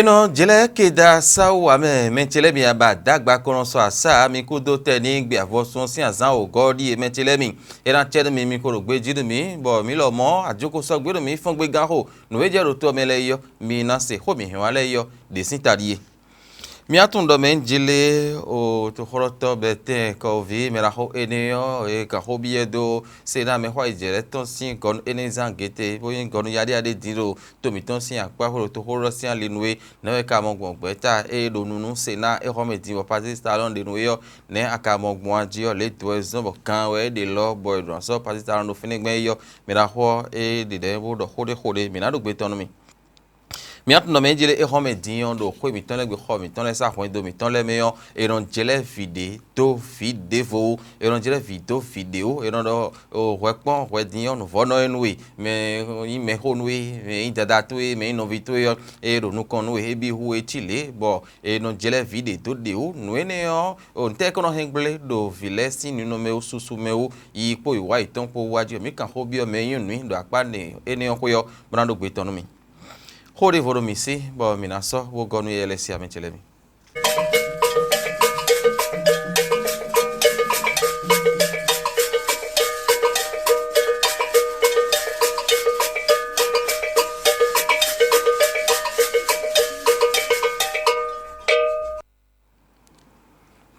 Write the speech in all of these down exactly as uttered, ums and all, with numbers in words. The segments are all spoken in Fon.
Enɔ jlɛ keda sawu amɛ mɛ ce lɛ mi aba dagba kɔnɔ sɔ asa mi kudo tɛ ni gbe avɔsɔn sin azan o gɔ ɖi mɛ ce lɛ mi. Ena cɛ mi mi ko ɖo gbeji nú mi bɔ mi lɔ mɔ ajoko sɔgbe nú mi fɔn gbe gan xo nǔ e jɛ ɖo to mɛ lɛ yɔ mi na se xó mi hɛn wa lɛ yɔ ɖe sin ta ɖie. Mía tunwun ɖɔ mɛ jlé o toxɔlɔtɔ bɛtɛn kɔví mɛ la xó énɛ́ ɔ́ e kan xó byɔ́ dó se ná mɛ xó ayijɛ lɛ́ɛ tɔn sín gɔnu énɛ́ zán gěte bó nyí gɔnu yaɖíyaɖí din ɖo to mǐtɔn sín akpá xó ɖo toxóɖɔ sín ali nu é. Nɛ̌ wɛ ka mɔ gbɔn gbɛ̌ta e ɖo nu nú se ná é xɔ mɛ din bɔ Patrice Talon ɖe nu é ɔ́? Nɛ̌ a ka mɔ gbɔn ají ɔ́ lě dó wɛ zɔ́n bɔ kan wɛ é ɖe lɔ bɔ è ɖǒ ná sɔ́ Patrice Talon ɖo fínɛ́ gbɛn é ɔ́? Mɛ ɖaxó ɔ́ é ɖe ɖɛ̌ bó ɖɔ xó ɖé xó ɖé mǐ ná ɖo gbe tɔn nú mì. Mǐ tunwun ɖɔ mɛ e jlé é xɔ́n mɛ din ɔ́ ɖo xwé mǐtɔn lɛ́ɛ gbe xɔ mǐtɔn lɛ́ɛ sín ahwɛndo mǐtɔn lɛ́ɛ mɛ ɔ́, è nɔ jlɛ́ vǐ ɖě dó vǐ ɖěvo wú, è nɔ jlɛ́ vǐ dó vǐ ɖě wú, è nɔ ɖɔ o hwɛ kpɔ́n hwɛ din ɔ́ nǔvɔ́nɔ e nú we, mɛ e nyí mɛxó nú we, mɛ e nyí dada towe, mɛ e nyí nɔví towe ɔ́, ée ɖo nukɔn nú we é bǐ hu we cí lě bɔ è nɔ jlɛ́ vǐ ɖě dó ɖě wú. Nǔ énɛ́ ɔ́, o nǔtɛ́ é kɔn nɔ hɛn gblé ɖo vǐ lɛ́ɛ sín ninɔmɛ wú susu mɛ wú, yi kpó wǐwá yětɔn kpó wú wá jí ɔ́, mǐ kan xó byɔ́ mɛ e nyí nǔ ɖo akpá nɛ énɛ́ ɔ́ xwé ɔ́, bó ná ɖó gbe tɔn nú mì. Xó ɖěvo ɖo mǐ sí, bɔ mǐ ná sɔ́ bó gɔ́ nú yɛ lɛ́ɛ sín amɛ ce lɛ́ɛ mi.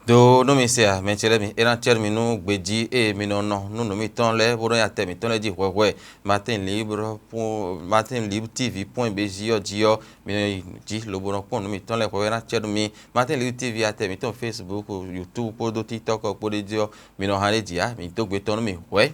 Do nú mi se a, mɛ ce lɛ́ɛ mi, é ná cɛ́ nú mi nú gbejí e mi nɔ nɔ nú nǔ mitɔn lɛ́ɛ, bó nɔ́ nyi atɛ mǐtɔn lɛ́ɛ jí hwɛhwɛ. Martin Libre pɔ́n Martin Libre T V pɔ́n B J ɔ́ jí ɔ́, mi nɔ yi jí lobo nɔ kpɔ́n nǔ mitɔn lɛ́ɛ hwɛhwɛ ná cɛ́ nú mi. Martin Libre T V atɛ mǐtɔn Facebook, YouTube kpódó TikTok kpódó jí ɔ́, mi nɔ hɛn ɖ'é jí ǎ, mi dó gbe tɔn nú mi hwɛ̌.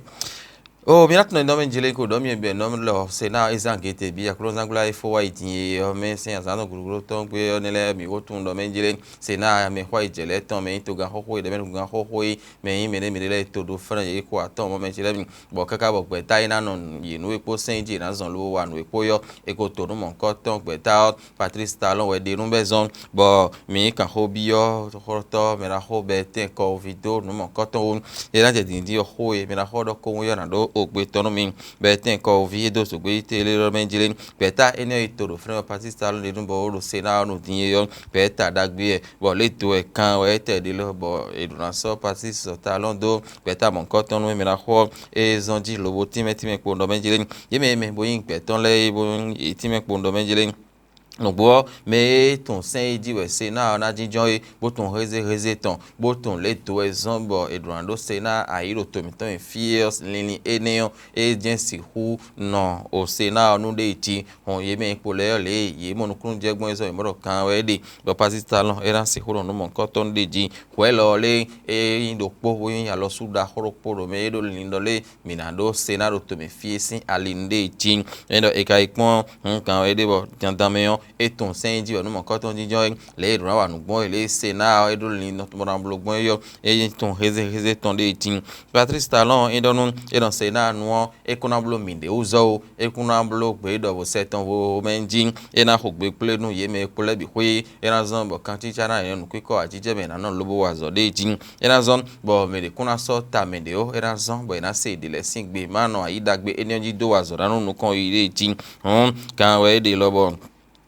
O mi ná tunɔ nɔ mɛ jlé ko ɖɔ mi bɛ nɔ lɔ se ná ezan gete bi aklúnɔzángbla e fó wá yi din e ɔ́ mɛ sɛn azǎn tɔn gǔgló tɔn gbé ɔ́ nɛ lɛ́ɛ mi wó tunwun ɖɔ mɛ jlé se ná mɛ xɔ yi jɛ lɛ́ɛ tɔn mɛ nyí togan xóxó yi ɖɛmɛ togan xóxó yi mɛ nyí mɛ ɖé mɛ ɖé lɛ́ɛ to ɖó fɛ́nɛ yě ko atɔn mɔ mɛ ce lɛ́ɛ mi bɔ káká bɔ gbɛ̌ta e ná nɔ yě nú e kpó sɛn yi jí è nǎ zɔn lobo wa nǔ e kpó yɔ e ko to nú mɔ̌hunkɔtɔn gbɛ̌ta ɔ́ Patrice Talon wɛ ɖe nú bɛ́ zɔn, bɔ mǐ kan xó byɔ́ xɔ́tɔ́ mɛ ná xó bɛ́ tɛ́n kɔví dó nǔ mɔ̌hunkɔtɔn wú. É ná jɛ dǐndín ɔ́ xó e mɛ ná xó ɖɔ kówún yɔ́ ná ɖó ogbe tɔn nú mi, bɛ́ tɛ́n kɔví e dó zǒgbéjí télé ɔ́ mɛ jlé. Gbɛ̌ta énɛ́ e to ɖo fínɛ́ ɔ́ Patrice Talon ɖe nú bɔ ó ɖo se ná ɔ́ nú din é ɔ́, gbɛ̌ta ɖagbe wɛ, bɔ lě do wɛ kan wɛ é tɛ ɖe lɔ, bɔ è ɖǒ ná sɔ́ Patrice Talon dó gbɛ̌ta mɔ̌hunkɔtɔn nú mɛ ná xó ɔ́, é zɔ́n jí lobo tínmɛ tínmɛ kpowun ɖɔ mɛ jlé. Yě mɛ e mɛ bo nyí gbɛ̌ tɔn lɛ́ɛ é bó nyí yě tínmɛ kpowun ɖɔ mɛ jlé. Nǔgbó ɔ́, mɛ e tunwun sɛ́n e jí wɛ se ná ɔ́ ná jínjɔ́n é, bó tunwun hézéhézé tɔn, bó tunwun lě dǒ wɛ zɔ́n bɔ è ɖǒ ná ɖó se ná ayǐ ɖo to mǐtɔn e fí é ɔ́ linlin énɛ́ ɔ́, é jɛ́n sixú nɔ o se ná ɔ́ nú ɖé jí. Hɔn yě mɛ e kpo lɛ́ɛ ɔ́ lě e yě mɔ nukúnnú jɛ gbɔn é zɔ́n yě mɔ ɖɔ kan wɛ é ɖe, bɔ Pasítalɔn é ná sixú nɔ nǔ mɔ̌hunkɔtɔn ɖé jí. Hwɛ̌ lɔ ɔ́ lé, é nyí ɖokpó, bó nyí alɔsú ɖaxó ɖokpó ɖo mɛ é ɖó linlin ɖɔ lé, mǐ ná ɖó se ná ɖo to mɛ fí é sín ali nú ɖé jí. É ɖɔ è ka yi kpɔ́n hǔn gǎn ɔ́ é ɖe bɔ dandan mɛ ɔ́, é tunwun sɛ́n jí wɛ nú mɔ̌kɔ́tɔn jínjɔ́n é, lě e è ɖǒ ná wa nǔ gbɔn é, lě e se ná ɔ́ é ɖó lin nɔ bó ná bló gbɔn é ɔ́, é tunwun hézéhézé tɔn ɖé jí. Patrice Talon é ɖɔ nú é nɔ se ná nu ɔ́, é kún ná bló mǐɖée wú zɔ ó, é kún ná bló gbě ɖɔvo sɛ tɔn vovo mɛ jí, é ná xo gbe kplé nú yě mɛ e kpo lɛ́ɛ bǐ xwé, é ná zɔ́n bɔ kancícá ná nyɔ̌ nǔkwíkɔ ajijɛ mɛ ná nɔ lobo wa azɔ̌ ɖé jí. É ná zɔ́n bɔ mɛ ɖě kún ná sɔ́ ta mɛ ɖě ó, é ná zɔ́n bɔ è nǎ se ɖě lɛ́ɛ sín gbe, má nɔ ayǐ ɖagbe énɛ́ ɔ́ jí dó wa azɔ̌ ná nú nukɔn yiyi ɖé jí. Hɔ̌n, kan wɛ é ɖe lɔ bɔ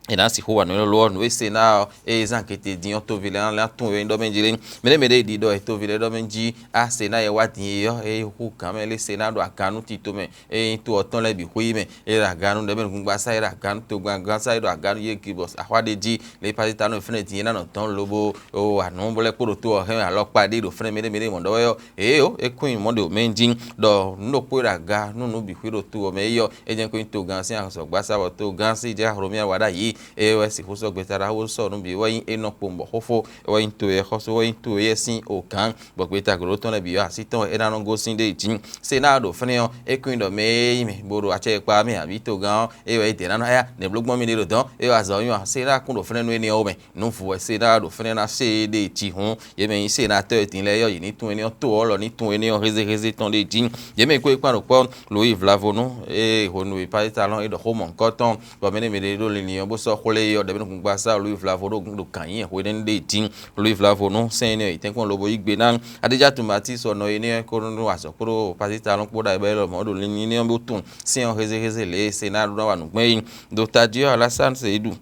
è nǎ sixú wa nǔ élɔ́ lo ɔ́, nǔ e se ná ɔ́, ée zán gete din ɔ́, toví lɛ́ɛ ná tunwun é ɖɔ mɛ jí lé. Mɛ ɖé mɛ ɖé ɖi ɖɔ è toví lɛ́ɛ ɖɔ mɛ jí á se ná yɛ wá din é ɔ́, é hú gǎn mɛ lé se ná ɖo agǎn nú tito mɛ, é nyí to ɔ́ tɔn lɛ́ɛ bǐ xwé yi mɛ, é ɖo agǎn nú ɖɛ̌mɛ nǔgbasá, é ɖo agǎn nú togbagbasá, é ɖo agǎn nú yé gibɔ axwá ɖé jí, lě e Pasítalɔn fɛ́nɛ din é ná nɔ dɔn lobo o anǔ bó lɛ́ kpo ɖo to ɔ́ hɛn alɔkpa ɖé ɖo fɛ́nɛ mɛ ɖé mɛ ɖé mɔ ɖɔ wɛ ɔ́, ée ó, é kún nyi mɔ̌ ɖe mɛ jí ɖɔ nǔ ɖokpó e ɖo aga nú nǔ bǐ xwé ɖo to ɔ́ mɛ é yɔ, é jɛ́n kó nyí togán sín azɔ̌gbasá bɔ togán sín jɛ Hlomia wa ɖ'ayǐ, é wɛ sixú sɔ́ gbeta ɖaxó sɔ́ nǔ bǐ wɛ nyí Enɔkpo mɔ̌xófó, é wɛ nyí to e xɔ́sú wɛ nyí to e yɛ sín ogǎn, bɔ gbeta gǒɖó tɔn lɛ́ɛ bǐ ɔ́ así tɔn wɛ é ná nɔ gosín ɖ'é jí. Se ná ɖo fɛ́nɛ ɔ́, é kún nyí ɖɔ mɛ e nyí mɛ bo ɖo acɛ e kpá mɛ abǐ togán ɔ́, é wɛ é dě ná nɔ yá nɛ̌ bló gbɔn mì ɖe ɖo dɔ̌n, é wɛ azɔ̌ nyɔ ǎ. Se ná kún ɖo fɛ́nɛ nú énɛ́ ɔ́ mɛ. Nǔ vǔ wɛ se ná ɖo fɛ́nɛ ná se é ɖe jí hǔn, yě mɛ nyí se ná tɔ́ e din lɛ́ɛ yɔ́ yě ní tunwun énɛ́ ɔ́, to ɔ́ lɔ ní tunwun énɛ́ ɔ́ hézéhézé tɔn ɖé jí. Yě mɛ kó é kpán ɖo kpɔ́ Louis Vlavo nú ée hwenu e Parítalɔn é ɖɔ xó mɔ̌hunkɔtɔn bɔ mɛ ní mɛ ɖé ɖó linlin ɔ́ bó sɔ́ xwlé é ɔ́, ɖɛ̌mɛ nukúngbasá Louis Vlavo ɖo ɖo kǎn nyi hwéɖénu ɖé jí. Louis Vlavo nú sɛ́n énɛ́ ɔ́ yi tɛ́nkpɔ́n lobo yí gbe ná Adéjatu Matisse ɔ́ nɔ énɛ́ ɔ́ kó nú azɔ̌ kpódó Parítalɔn kpó ɖo ayǐ bɔ é lɔmɔ̌ ɖo linlin énɛ́ ɔ́ bó tunwun sɛ́n ɔ́ hézéhézé lě e se ná ɖó ná wa nǔ gbɛn é. Ɖo tají ɔ́, Alásán Seyídu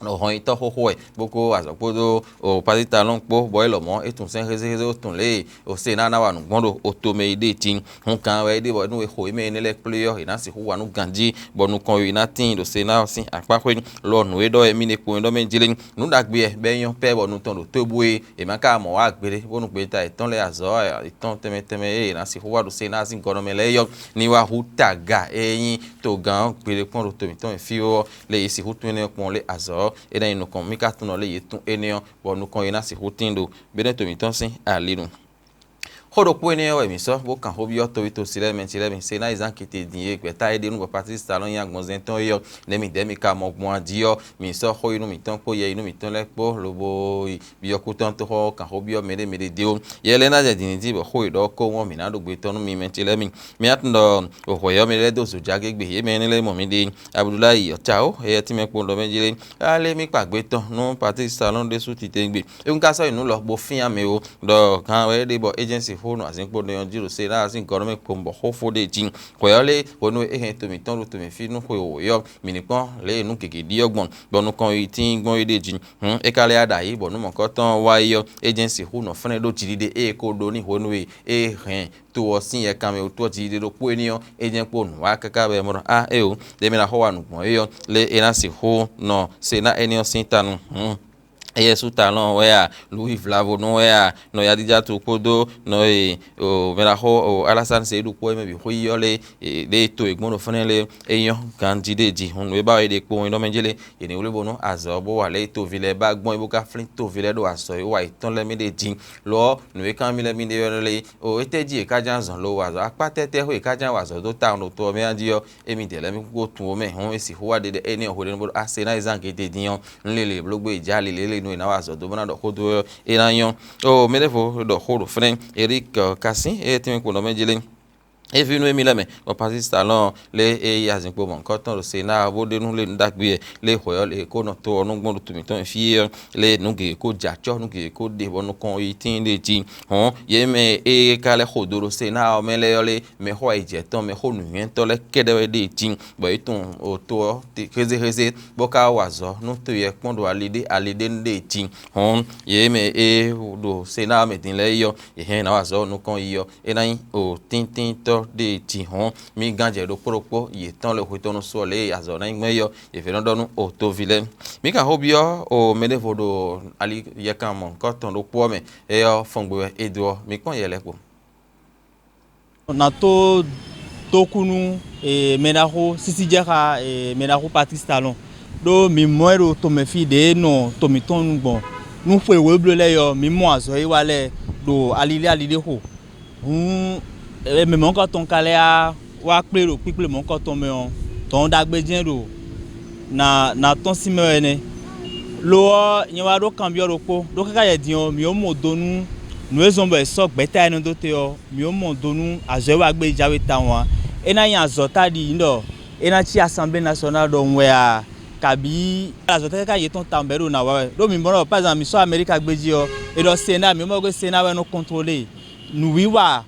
Nɔ hɔn nyitɔ́ xóxó wɛ, bó kó azɔ̌ kpódó o pazítalɔn kpó, bɔ é lɔmɔ̌ é tunwun sɛ́n hézéhézé ó tunwun lě e o se ná ná wa nǔ gbɔn ɖo o tomɛ yi ɖée jí. Hun kan wɛ é ɖe bɔ nú e xo émɛ énɛ́ lɛ́ɛ kplé ɔ́, è nǎ sixú wa nú ganjí, bɔ nukɔn yi ná tíin ɖo se ná ɔ́ sín akpá xwé. Lɔ nǔ e ɖɔ wɛ mì ɖe kpowun ɖɔ mɛ jlé. Nǔ ɖagbe wɛ bɔ é nyɔ́ pɛ́ bɔ nu tɔn ɖo tóbú e è ma ka mɔ wá gbeɖé, bónú gbeta yětɔn lɛ́ɛ azɔ̌ yětɔn tɛnmɛ tɛnmɛ e è nǎ sixú wa ɖo se ná sín gɔnɔ mɛ lɛ́ɛ yɔ ní wá hú taga e nyí togán ɔ́ gbeɖé kpɔ́n ɖo to mǐtɔn mɛ fí ó. Lě e è sixú tún énɛ́ kpɔ́n lé azɔ̌ ɔ́, é ná nyí nukɔn mì ka tunɔ lé yě tún énɛ́ ɔ́, bɔ nukɔn e ná sixú tín ɖo bɛ́nɛ́ to mǐtɔn sín ali nu. Xó ɖokpó énɛ́ ɔ́ wɛ mǐ sɔ́ bó kan xó byɔ́ towítɔ́ si lɛ́ɛ mɛ ce lɛ́ɛ mi. Se ná yi zán kete din e gbɛ̌ta e ɖe nú bɔ Patlísi Talɔn nyí agbɔnzɛn tɔn é ɔ́, nɛ̌ midɛɛ mi ka mɔ gbɔn a jí ɔ́, mǐ sɔ́ xó yi nú mǐtɔn kpó yɛ yi nú mǐtɔn lɛ́ɛ kpó lobo yi byɔ́ kútɔ́ toxɔ kan xó byɔ́ mɛɖé mɛɖé dé ó. Yɛ lɛ́ɛ ná jɛ dǐndín jí bɔ xó e ɖɔ ɔ́ kó wɔn mǐ ná ɖo gbe tɔn nú mi mɛ ce lɛ́ɛ mi. Mi ná tunɔ hwɛ̌ ɔ́ mɛ lɛ́ɛ dó zǒjá gégbe yě mɛ énɛ́ lɛ́ɛ mɔ mi ɖe. Abudulayi ɔ́ ca ó, éyɛ́ tínmɛ kpowun ɖɔ mɛ jí lé. Alé mì kpa gbe tɔn nú Patlísi Talɔn ɖésú titewungbe. É wún ka sɔ́ yi nǔ lɔ bó fín amɛ ó, ɖɔ gǎn wɛ é ɖe bɔ é jɛ́n sixú nɔ azǐn kpo nɔ ɔ́ jí ɖo se ná azín gɔ́ nú mɛ kpowun bɔ xó fó ɖ'é jí. Hwɛ̌ ɔ́ lé hwenu e é hɛn to mǐtɔn ɖo to mǐ fí nú xwe wǒ é ɔ́, mǐ ní kpɔ́n lě e nǔ gěgé ɖi ɔ́ gbɔn, bɔ nukɔn yi tíin gbɔn é ɖ'é jí. Hǔn é ka lɛ́ yá ɖo ayǐ bɔ nǔ mɔ̌kɔtɔn ɔ́ wá yi ɔ́, é jɛ́n sixú nɔ fɛ́nɛ ɖó jiɖiɖe e è ko ɖó n'i hwenu e é hɛn to ɔ́ sín yɛkanmɛ wútu ɔ́ jiɖiɖe ɖokpó é ní ɔ́, é jɛ́n kpó nǔ wá káká wɛ é mɔ ɖɔ á éo, ɖě mɛ ná xɔ wa nǔ gbɔn é ɔ́, lé é ná sixú nɔ se ná éní ɔ́ sín ta nu. Hǔn éyɛ́ sú talɔn wɛ a, lǔwivlavo nú wɛ a, nɔ yadíjá to kpódó nɔ e o mɛ ná xɔ o alásán se ɖokpó é mɛ bǐ xwé yi ɔ́ lé ɖé to e gbɔn ɖo fɛ́nɛ lé é nyɔ́ ganjí ɖé jí. Hǔn nǔ e ba wɛ é ɖe kpowun é nɔ mɛ jélé, yě ní wlí bónú azɔ̌ bó wa lě e toví lɛ́ɛ ba gbɔn é bó ka flín toví lɛ́ɛ ɖo azɔ̌ e wa yětɔn lɛ́ɛ mɛ ɖé jí. Lo ɔ́, nǔ e kan mì lɛ́ɛ mi ɖe ɔ́ lé o, étɛ́ jí è ká ján zɔn lo wa azɔ̌? Akpá tɛ́tɛ́ xó è ká ján wa azɔ̌ dó tawun ɖo to ɔ́ mɛ a jí ɔ́, émí dɛ̌ lɛ́ɛ mì kúkú tunwun mɛ hɔn é sixú wá ɖe ɖɛ énɛ́ ɔ́ hwenu bó ɖo Asenáizan gédé dín ɔ́, un lele bló gbé jǎ lilé le nú è nǎ wa azɔ̌ dó bó ná ɖɔ xó dó ɔ́, é ná nyɔ́. O mɛ ɖěvo ɖɔ xó ɖo fɛ́nɛ́, Erik Kasín e tɛ́nmɛ kpo nɔ mɛ jí lé. É ví nú émí lɛ́ɛ mɛ, bɔ Pasísi Talɔn lé e yí azinkpo mɔ̌hunkɔtɔn ɖo Senáa bó ɖe nú lé nǔ ɖagbe wɛ, lé hwɛ̌ ɔ́ lě e kó nɔ to ɔ́ nú gbɔn ɖo to mǐtɔn fí é ɔ́, lé nǔ gěgé kó jɛ acɔ́, nú gěgé kó ɖe bɔ nukɔn yi tíin ɖé jí. Hɔn yě mɛ e ka lɛ́ xo do ɖo Senáa ɔ́ mɛ lɛ́ɛ ɔ́ lé, mɛxó ayǐjɛ́tɔ́, mɛxó nǔnywɛ́tɔ́ lɛ́ɛ kɛ́ɖɛ́ wɛ ɖe jí, bɔ yě tunwun to ɔ́ xézéxézé, bó ka wa azɔ̌ nú to yɛ kpɔ́n ɖo ali ɖé ali ɖé nu ɖe jí. Hɔn yě mɛ e ɖo Senáa mɛ din lɛ́ɛ yi ɔ́, yě hɛn ná wa azɔ̌ nukɔn yi ɔ́, é ná nyí o tíntínntɔ́ ɖe jí hɔn. Mí gán jɛ ɖokpó ɖokpó yětɔn lɛ́ɛ hwetɔ́nu sɔ lě e azɔ̌ ná nyí gbɔn é ɔ́, yě vɛ́ nɔ ɖɔ nú o toví lɛ́ɛ. Mí ka xó byɔ́ o mɛɖěvo ɖo ali yɛkan mɔ̌hunkɔtɔn ɖokpó ɔ́ mɛ, éyɛ́ ɔ́ fɔngbe wɛ é dó ɔ́, mǐ kpɔ́n yɛ lɛ́ɛ kpo. Nǎ tó dó kú nú mɛɖaxó sísí jɛ xá mɛɖaxó Patlísi Talɔn, ɖó mǐ mɔ ɛ ɖo tomɛ fí ɖě e nɔ to mǐtɔn nu gbɔn. Nú xwe wěbló lɛ́ɛ ɔ́, mǐ mɔ azɔ̌ e wa lɛ́ɛ ɖo alilé alilé xo. Hǔn mɛ mɔ̌hunkɔtɔn ka lɛ́ wá wá kplé ɖo kpíkplé mɔ̌hunkɔtɔn mɛ ɔ́, dɔ̌n ɖagbe jɛ́n ɖo nǎ nǎ tɔ́n sín mɛ wɛ nɛ́. Lo ɔ́, nyɛ wá ɖó kanbyɔ́ ɖokpó, ɖó káká yɛ din ɔ́, mǐ ó mɔ do nú nǔ e zɔ́n bɔ è sɔ́ gbɛ̌ta énɛ́ dó te ɔ́, mǐ ó mɔ do nú azɔ̌ e wa gbé jáwé tawun ǎ. É ná nyí azɔ̌ táɖi nyí ɖɔ é ná cí Asanblée Nationale ɖɔhun wɛ a, kabǐ azɔ̌ káká yětɔn tawun bɔ é ɖo nǎ wa wɛ. Ɖó mǐ mɔ ɖɔ, par exemple, mǐ sɔ́ Amérique gbé jí ɔ́, è ɖɔ Sénat, mǐ mɔ gbe Sénat wɛ nɔ contrôler nǔwiwa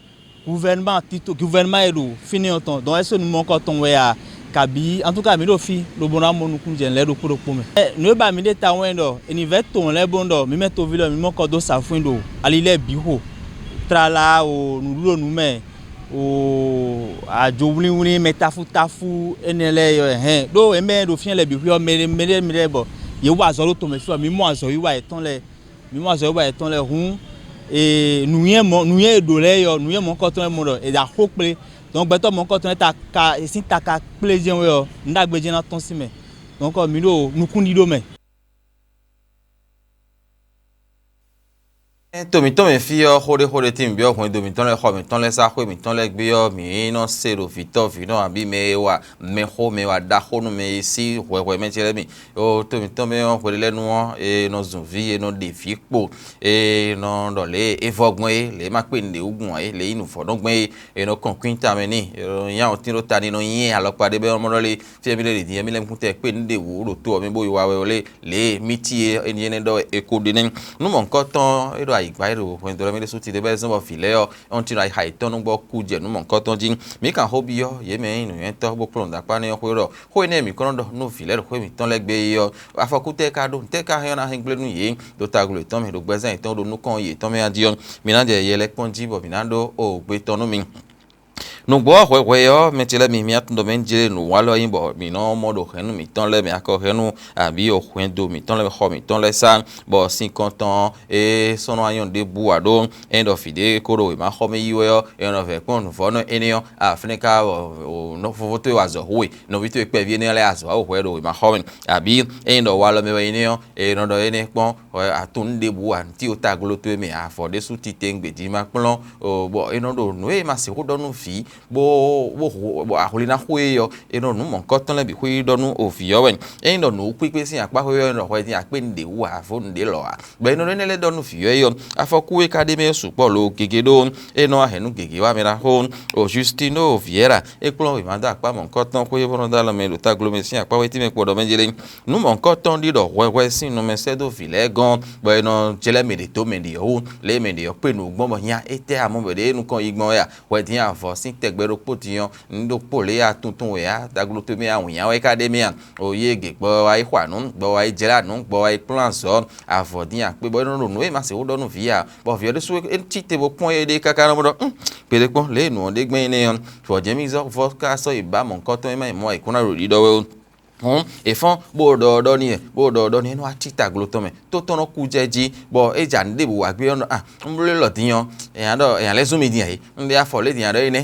gouvernement tito gouvernement e ɖo fínɛ́ ɔ́ tɔn. Donc ɛsɛ numɔkɔ tɔn wɛ a, kabǐ en tout cas mǐ ɖo fí lobo ná mɔ nukúnnú jɛ lɛ́ɛ ɖokpó ɖokpó mɛ. Ɛ, nǔ e ba mǐ ɖe tawun wɛ ɖɔ è nǐ vɛ́ tɔn lɛ́ɛ bó ɖɔ mǐ mɛ toví lɔ mǐ mɔ kɔ dó sa fún ɖo ali lɛ́ɛ bǐ xo, tlala o nǔɖuɖu nǔ mɛ o ajo wlínwlín mɛ táfútáfú énɛ́ lɛ́ɛ yɔ hɛn ɖó è mɛ ɖo fínɛ́ lɛ́ɛ bǐ xwé ɔ́ mɛ mɛ ɖé mɛ ɖé bɔ yě wa azɔ̌ ɖo tɔn mɛ fí ɔ́, mǐ mɔ azɔ̌ wiwa yětɔn lɛ́ɛ. Mǐ mɔ azɔ̌ e wa yětɔn lɛ́ɛ hǔn, ee, nǔnywɛ́ mɔ nǔnywɛ́ e ɖǒ lɛ́ɛ ɔ́, nǔnywɛ́ mɔ̌hunkɔtɔn e mɔ ɖɔ è ɖo axó kplé. Donc gbɛtɔ́ mɔ̌hunkɔtɔn lɛ́ɛ ta ka è sín ta ka kplé jɛ́n wɛ ɔ́, nǔ ɖagbe jɛ́n ná tɔ́n sín mɛ. Donc mǐ ɖo nukúnɖíɖó mɛ. To mǐtɔn mɛ fí ɔ́, xó ɖé xó ɖé tín mǐ byɔ́ hwɛndo mǐtɔn lɛ́ɛ, xɔ mǐtɔn lɛ́ɛ, sá xwé mǐtɔn lɛ́ɛ gbé ɔ́, mǐ nɔ se ɖo vǐtɔ́ vǐnɔ abǐ mɛ e wa mɛxó mɛ wa ɖaxó nú mɛ e sí hwɛhwɛ mɛ ce lɛ́ɛ mi. Ó, to mǐtɔn mɛ ɔ́ hwelɛ́nu ɔ́, è nɔ zun vǐ, è nɔ ɖe vǐ kpo, è nɔ ɖɔ lě e é vɔ́ gbɔn é, lě e é ma kpé nǔɖé wú gbɔn ǎ é, lě e é nyí nǔvɔ́ nɔ́ gbɔn é, è nɔ kɔn kwín tamɛ n'i, è nɔ nya ɔ́ tín ɖó ta n'i, è nɔ nyi alɔkpa ɖé bɔ é nɔ mɔ ɖɔ lé fí e mì lɛ́ ɖe din é, mì lɛ́ kún tɛ kpé nǔɖé wú ɖo to ɔ́ mɛ bó yi wa wɛ ɔ́ lé, lě e mì cí é, é ní é nɛ́ ɖɔ wɛ è ko ɖe nɛ́. Nú mɔ̌hunkɔtɔn é ɖo ayǐ gbá é ɖo hwɛndo lɛ́ɛ mɛ ɖésú tite bɔ é zɔ́n bɔ vǐ lɛ́ɛ ɔ́, é nɔ cí nɔ ayixa yětɔn nú bɔ kú jɛ nǔ mɔ̌hunkɔtɔn jí. Mǐ kan xó byɔ́ yě mɛ e nyí nǔnywɛ́tɔ́ bó kplɔ́n nǔɖaxó énɛ́ ɔ́ xwé ɖɔ xó énɛ́ mǐ kɔn nɔ ɖɔ nú vǐ lɛ́ɛ ɖo xwé mǐtɔn lɛ́ɛ gbe é ɔ́, afɔkú tɛ́ ka ɖó? Ntɛ́ ka hɛn ɔ́ ná hɛn gblé nú yě ɖo taglǒ yětɔn mɛ, ɖo gbɛzán yětɔn ɖo nukɔn yětɔn mɛ a jí ɔ́? Mi ná jɛ yɛ lɛ́ɛ kpɔ́n jí bɔ mǐ ná ɖó o gbe tɔn nú mi. Nǔgbó ɔ́ hwɛhwɛ ɔ́, mɛ ce lɛ́ɛ mi, mi atundɔ mɛ jlé nǔwalɔ nyí bɔ mǐ nɔ mɔ ɖo hɛ̌nnu mǐtɔn lɛ́ɛ mɛ, akɔhɛ́nnu abǐ hwɛndo mǐtɔn lɛ́ɛ mɛ, xɔ mǐtɔn lɛ́ɛ sá, bɔ sin kɔntɔn e sɔ́ nɔ anyɔ ɖěbǔ ǎ ɖó. Ényí ɖɔ vǐ ɖé ko ɖo wěmaxɔ mɛ yi wɛ ɔ́, é nɔ vɛ̌ kpɔ́n nǔvɔ́nɔ énɛ́ ɔ́, a fínɛ́ ka ɔ, nɔ fofó towe wa azɔ̌ hu we, nɔví towe kpɛví énɛ́ ɔ́ lɛ́ɛ azɔ̌ awu hwɛ ɖo wěmaxɔ mɛ, abǐ ényí ɖɔ walɔ mɛ wɛ nyí nɛ́ ɔ́, è nɔ ɖɔ énɛ́ kpɔ́n, atunú ɖěbǔ ǎ, cí wota gló towe mɛ avɔ ɖésú titewungbe jí ma kplɔ́n o, bɔ è nɔ ɖo nǔ e ma sixú ɖɔ nú vǐ bó bó hu bɔ ahwli ná xo é ɔ́, è nɔ nǔ mɔ̌hunkɔtɔn lɛ́ɛ bǐ xwé ɖɔ nú o vǐ ɔ́ wɛ. Ényí ɖɔ nǔ kpíkpé sín akpá xwé ɔ́, è nɔ hwɛ din akpé nǔɖé wú ǎ, vo nǔɖé lɔ̌ ǎ. Bɔ è nɔ ɖɔ énɛ́ lɛ́ɛ ɖɔ nú vǐ ɔ́ é ɔ́, afɔkú e ka ɖ'é mɛ ɔ́ sukpɔ́ lo gěgé ɖó é nɔ wá hɛn nú gěgé wá mɛ ná xó. O Justino Vieira é kplɔ́n wěma dó akpá mɔ̌hunkɔtɔn xwé bó nɔ dó alɔ mɛ ɖo taglomɛ sín akpá wetí mɛ kpo ɖɔ mɛ jlé. Nǔ mɔ̌hunkɔtɔn ɖi ɖɔ hwɛhwɛ sín nɔmɛ sɛ́ dó vǐ lɛ́ɛ gɔ́n, bɔ è nɔ jlɛ́ mɛ ɖě dó mɛ ɖě ɔ́ wú, lě e mɛ ɖě ɔ́ kpe nǔ gbɔn bɔ hián étɛ́ amɔ mɛ ɖě nukɔn yi gbɔn wɛ a? Hwɛdín avɔ sín tɛgbɛ ɖokpó din ɔ́, un ɖokpó lě e a tuntun wɛ ǎ, daglo towe mɛ awǐnnya wɛ ka ɖ'é mɛ a? O yé gě gbɔ wá yi xwa nǔ, gbɔ wá yi jlá nǔ, gbɔ wá yi kplɔ́n azɔ̌, avɔ dín akpé bɔ é nɔ ɖo nǔ e ma sixú ɖɔ nú vǐ ǎ. Bɔ vǐ ɔ́ ɖésú é cí te bó kpɔ́n éɖée káká nɔ bó ɖɔ: "Ún, kpeɖé kpɔ́n, lě e nǔ ɔ́ ɖe gbɛn énɛ́ ɔ́, vɔ̌jɛ́mízɔ́vɔ́ ka sɔ́ yi bǎ mɔ̌hunkɔtɔn e má yi mɔ ayǐkúngban ɖo ɖiɖɔ wɛ ó." Hǔn è fɔ́n bó ɖɔ ɖɔ n'i wɛ, bó ɖɔ ɖɔ n'i é nɔ wá cí taglo tɔn mɛ, tó tɔn nɔ kú jɛ jí, bɔ é ja nǔ ɖěbǔ wá gbé ɔ́ ɖɔ: "A, un bló élɔ́ din ɔ́, è nǎ ɖɔ è nǎ lɛ́ zún mi din ǎ é. Un ɖe afɔ lě din ǎ ɖɔ énɛ́,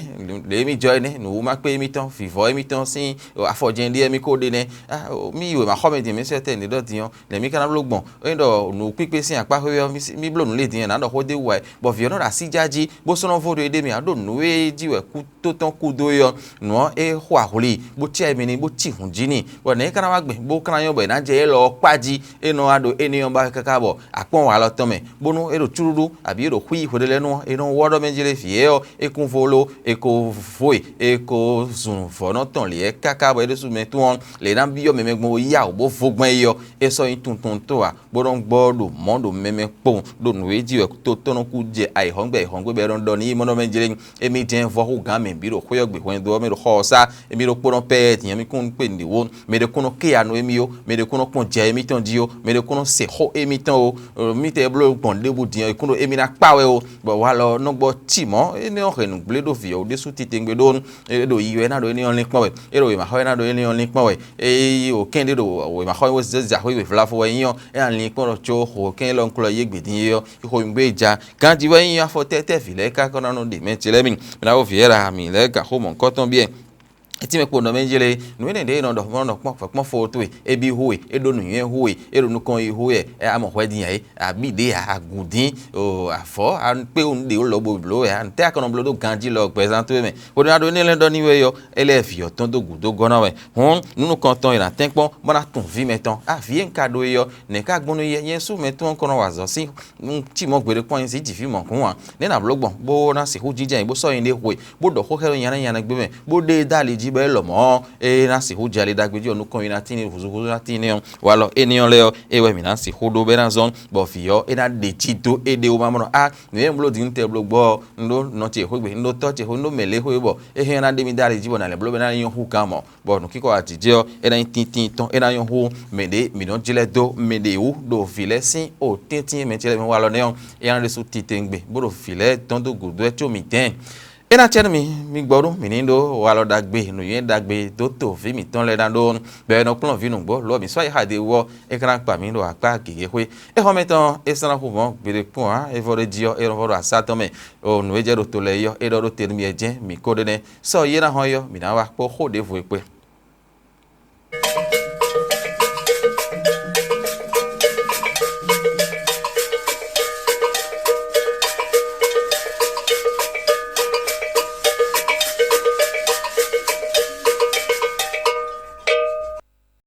lě e mì jɔ énɛ́, nǔwú ma kpé émítɔn, vǐvɔ́ émítɔn sín afɔ jɛ́n ɖíe mì ko ɖe nɛ́. A, mì yi wěmaxɔmɛ din, mǐ sɛ́ tɛ́ nǔ ɖɔ din ɔ́, lɛ̌ mì ka ná bló gbɔn? É ɖɔ nǔ kpíkpé sín akpá xwé ɔ́, mì bló nǔ lě din ɔ́, è nǎ ɖɔ xó d'é wú ǎ é." Bɔ vǐ ɔ́ nɔ ɖo así já jí, bó sɔ́ nɔ vo ɖo éɖée mɛ ǎ, ɖó nǔ e jí wɛ kú tó tɔn kú dó é ɔ́, nǔ ɔ́ é xo ahwli, bó cyá emi n'i, bó cí hǔn jí n'i, bɔ nɛ̌ é ka ná wá gbɛn, bó ka ná nyɔ́ bɔ è nǎ jɛ élɔ́ ɔ́ kpá jí? É nɔ wá ɖo énɛ́ ɔ́ ba wɛ káká bɔ akpɔ́n walɔ tɔn mɛ, bónú é ɖo cúɖúɖú, abǐ é ɖo xwí hweɖé lɛ́ɛ nu ɔ́, é nɔ wɔ́ ɖɔ mɛ jlé vǐ é ɔ́, é kún vo lo, é ko vo e, é ko zun vɔ̌nɔ tɔn lě káká bɔ é ɖésú mɛ tún ɔ́, lě ná byɔ́ mɛ mɛ gbɔn bó yá wǔ bó vo gbɛn é ɔ́, é sɔ́ nyí tuntunto ǎ, bó nɔ́ gbɔ ɖo mɔ̌ ɖo mɛ mɛ kpowun, ɖo nǔ e jí wɛ to tɔn nɔ kú jɛ ayǐhɔ́ngbe ayǐhɔ́ngbe bɔ é nɔ ɖɔ n'i mɔ́ nɔ mɛ jlé. Émí jɛ́n vɔ́ hú gǎn mɛ bǐ ɖo xwé ɔ́ gbe hwɛndo ɔ́ mɛ ɖo xɔ ɔ́ sá. Émí ɖokpónɔ pɛ́ din ɔ́, mì kún kpé nǔɖé wú. Mɛ ɖé kún nɔ ké ya nú émí ó, mɛ ɖé kún nɔ kpɔ́n jɛ émítɔn jí ó, mɛ ɖé kún nɔ se xó émítɔn ó. Mítɛɛ bló gbɔn ɖěbǔ din ɔ́, é kún ɖo émí ná kpá wɛ ó, bɔ walɔ nɔ gbɔ cí mɔ̌ énɛ́ ɔ́ hɛn nǔgblé ɖó vǐ ɔ́ ɖésú titewungbe ɖó é ɖo yi wɛ é ná ɖo énɛ́ ɔ́ lín kpɔ́n wɛ, é ɖo wěmaxɔ wɛ é ná ɖo énɛ́ ɔ́ lín kpɔ́n wɛ. Ényí o kɛ́n ɖé ɖo wěmaxɔ wɛ zǎ xwé we vlavo wɛ nyí ɔ́, é ná lín kpɔ́n ɖɔ có xo kɛ́n élɔ́ un klɔ yí égbě din é ɔ́, xo nyi gbé ja. Ganjí wɛ nyí afɔ tɛ́tɛ́ vǐ lɛ́ɛ ka kɔn ná nɔ ɖe mɛ ce lɛ́ɛ mi. Mɛ ná wó vǐ lɛ́ɛ ɖo ami lɛ́ɛ gǎn xó mɔ̌hunkɔtɔn byɔ́. Etí mɛ kpo nɔ mɛ jlé, nǔ énɛ́ ɖě nɔ ɖɔ mɔ nɔ kpɔ́n kpɔ́n fo towe, é bí hu we, é ɖó nǔnywɛ́ hu we, é ɖo nukɔn yi hu we, é amɔ hwɛ din ǎ é, abí ɖě ǎ, agǔn dín, o avɔ akpé wú nǔ ɖě lɔ bo blǒ wɛ ǎ, ntɛ́ a ka nɔ bló ɖó ganjí lɔ gbɛzán towe mɛ? Hwenu e a ɖo énɛ́ lɛ́ɛ ɖɔ n'i wɛ é ɔ́, é lɛ́ vǐ ɔ́ tɔn dó gǔdo gɔ́ ná wɛ. Hǔn nǔ nukɔntɔn e nǎ tɛ́nkpɔ́n bó ná tunwun vǐ mɛtɔn. A vǐ e un ka ɖó é ɔ́, nɛ̌ ka gbɔn nú yɛ nyɛ sú mɛ tɔn ɔ́ kɔ nɔ wa azɔ̌ sín un cí mɔ̌ gbeɖé kpɔ́n nyi zǐ jǐ fí mɔ̌kún ǎ. Nɛ̌ nǎ bló gbɔn bó ná sixú jínjɔ́n ayǐ bó sɔ́ nyi ɖé hwe, bó ɖɔ xó xá nyanɛ́ nyanɛ́ gbé mɛ, bó ɖe dá ali jí bɔ é lɔmɔ̌ ɔ́, é ná sixú jɛ ali ɖagbe jí ɔ́, nukɔn yi ná tín n'i, húzúhúzú ná tín n'i ɔ́, walɔ énɛ́ ɔ́ lɛ́ɛ ɔ́, é wɛ mǐ ná sixú ɖó bɔ é ná zɔ́n, bɔ vǐ ɔ́, é ná ɖe jí dó éɖée wú ma mɔ ɖɔ á, nǔ e un bló din tɛ́ bló gbɔ ɔ́, un ɖó nɔ ce xwé gbe, un ɖó tɔ́ ce xwé, un ɖó mɛ lě xwé bɔ é hɛn ná ɖe mì dá ali jí bɔ nǎ lɛ́ bló bɔ é ná nyɔ́ hú gǎn mɔ̌. Bɔ nǔkínkɔ ajijɛ ɔ́, é ná nyí tíntín tɔn, é ná nyɔ́ hú mɛ ɖě mǐ nɔ jlɛ́ dó mɛ ɖě wú ɖo vǐ lɛ́ɛ sín o tɛ́ntin e mɛ ce lɛ́ɛ mɛ walɔ nɛ́ ɔ́, é ná ɖésú titewungbe, bó ɖo vǐ lɛ́ɛ dɔn dó gǔdo wɛ có mǐtɛn. É ná cɛ nú mi, mi gbɔ nú mǐ ní ɖó walɔ ɖagbe, nǔnywɛ́ ɖagbe dó to vǐ mǐtɔn lɛ́ɛ ná ɖó, bɔ è nɔ kplɔ́n vǐ nǔgbó, lo ɔ́ mǐ sɔ́ yi xa ɖě wú ɔ́, é ka ná kpa mǐ ɖo akpá gěgé xwé. É xɔ mɛ tɔn, é sɔ́ ná xú mɔ̌ gbeɖé kpɔ́n ǎ, é vɔ ɖé jí ɔ́, é nɔ vɔ ɖo asá tɔn mɛ. O nǔ e jɛ ɖo to lɛ́ɛ yi ɔ́, é ɖɔ ɖó te nú mi wɛ jɛ́n mǐ ko ɖe nɛ́. Sɔ́ yi é ná hɔn yi ɔ́, mǐ ná wá kpó xó ɖěvo e kpé.